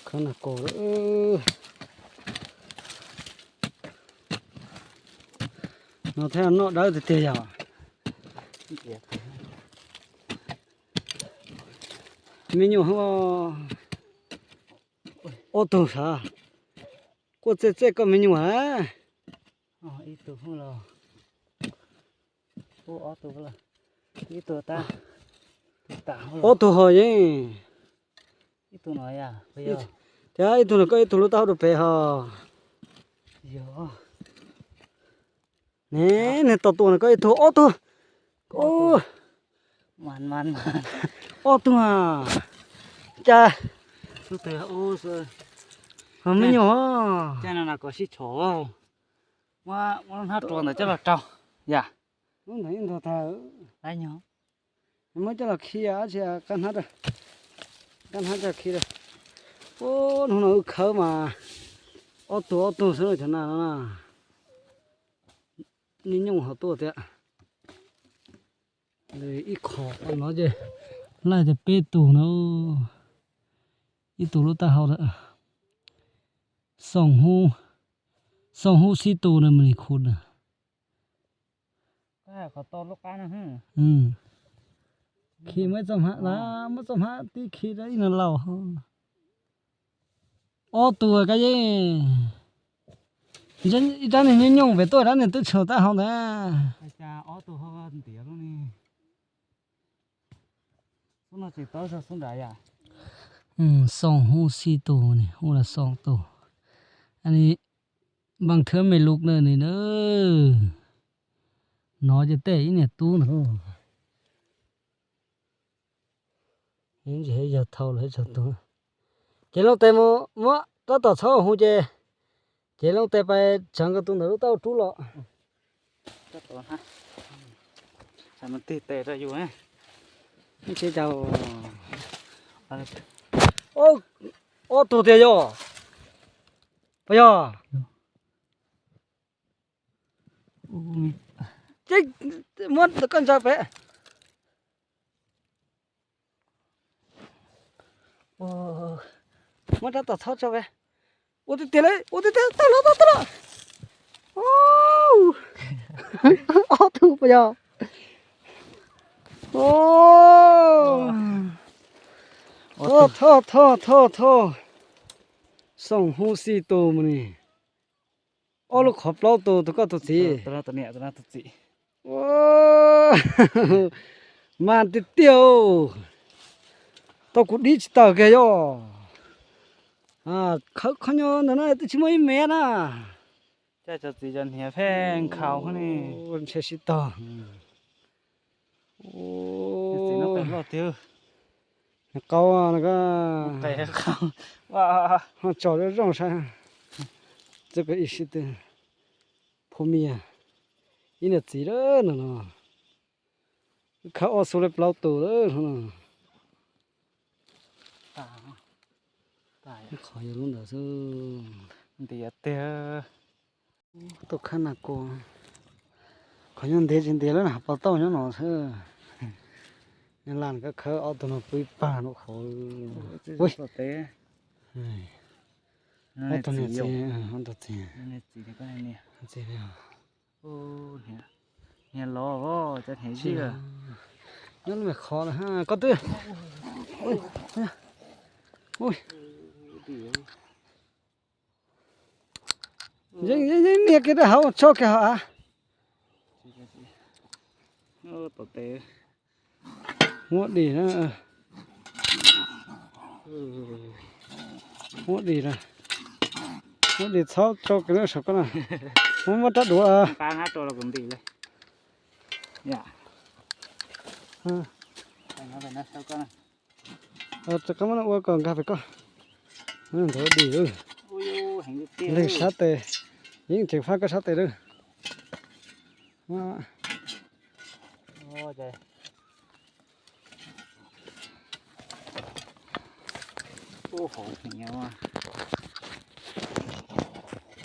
Khawb nas kos lawm. No thiaj noj dawb tiag tiag yog. Me nyuam, ob tug sav. Quaj txej txej koj me nyuam. Ob tug ho yeej. Thiab ib tug no koj ib tug lub taub hau rau pem ho. Ne, nws tau tua no koj ib tug, ob tug. Ob tug a. Cas, me nyuam. Muab hnab rua ntawd coj los rau. Yam, muab coj los khi, qab hnab, qab hnab coj khi rau. Ub, hnub no wb khawb mas ob tug ob tug xwb cov nas no na. Nyooj nyooj ho tuaj thiab. Ib qho no ces laij tias peb tug na. Ib tug lub taub hau lawm. Xoom hu, xoom hu xib tus na mas nim khu na. Khi muab txoj hmab, muab txoj hmab tib khi rau ib no laus. Ob tug ka yeej. Ib rab niag nyooj nyooj pem tuaj, rab niag twb tshuav taub hau ntawd. Xoom hu xib tus ne, hu los xoom tus. Npaj thwb me lus na ni na. Nov ces tej ib niam tub ntag. Ntsis yog thau los tsaug tus. Ces loo tes mus muab rab tom txhob hu ces, ces loo tes pais tsav nkaus tus ntawm lub taub hau rub los. Tig tes rau yus. Ob tug tiag yog, puas yog? Muab koj ntsa pem. Muab rab tom txhob tso pem. Ua tiag tiag li, ua tiag tiag, tau los, tau los. Ob tug puas yog? Thoj thoj thoj thoj. Xoom hu xib tus mas ni. Ob lub qhov plaub tus, tus koj tus txiv. Mas tiag tiag. Tau kuv dib tsis tawm kiag yog. Khawb qhov nyo ntawm no twb tsis muaj ib me na. Cov txiv cov hniav pheej nkhaus ne. Ntshe sib tog. Qau no ho tso zoo zoo saib. Txoj ko ib sib tw. Phooj ywg, ib niam txiv lawm no no. Khawb ob xub li plaub tus lawm no. Qhov yog lub ntawd xwb. Ntiav tiag. Tuaj khawb nas kos. Qhov nyob ntev tsis ntev lawm na, pos tauj nyob no xwb. Nyob laj koj khawb ob tug no pw ib pag nraum qhov. Ob tug niam txiv, ob tug txiv. Nyob lub me qhov na koj twb. Yeej yeej nias kiag rau hauv tso kiag hauv av. Muab dim na. Muab dim na. Muab dim txhob tso kiag saum koj na. Muab muab rab duav. Rau koj muab ua kom nkag pem koj. Ntawd dim lawm. Leeg sab tes, yeej tseem faj koj sab tes lawm.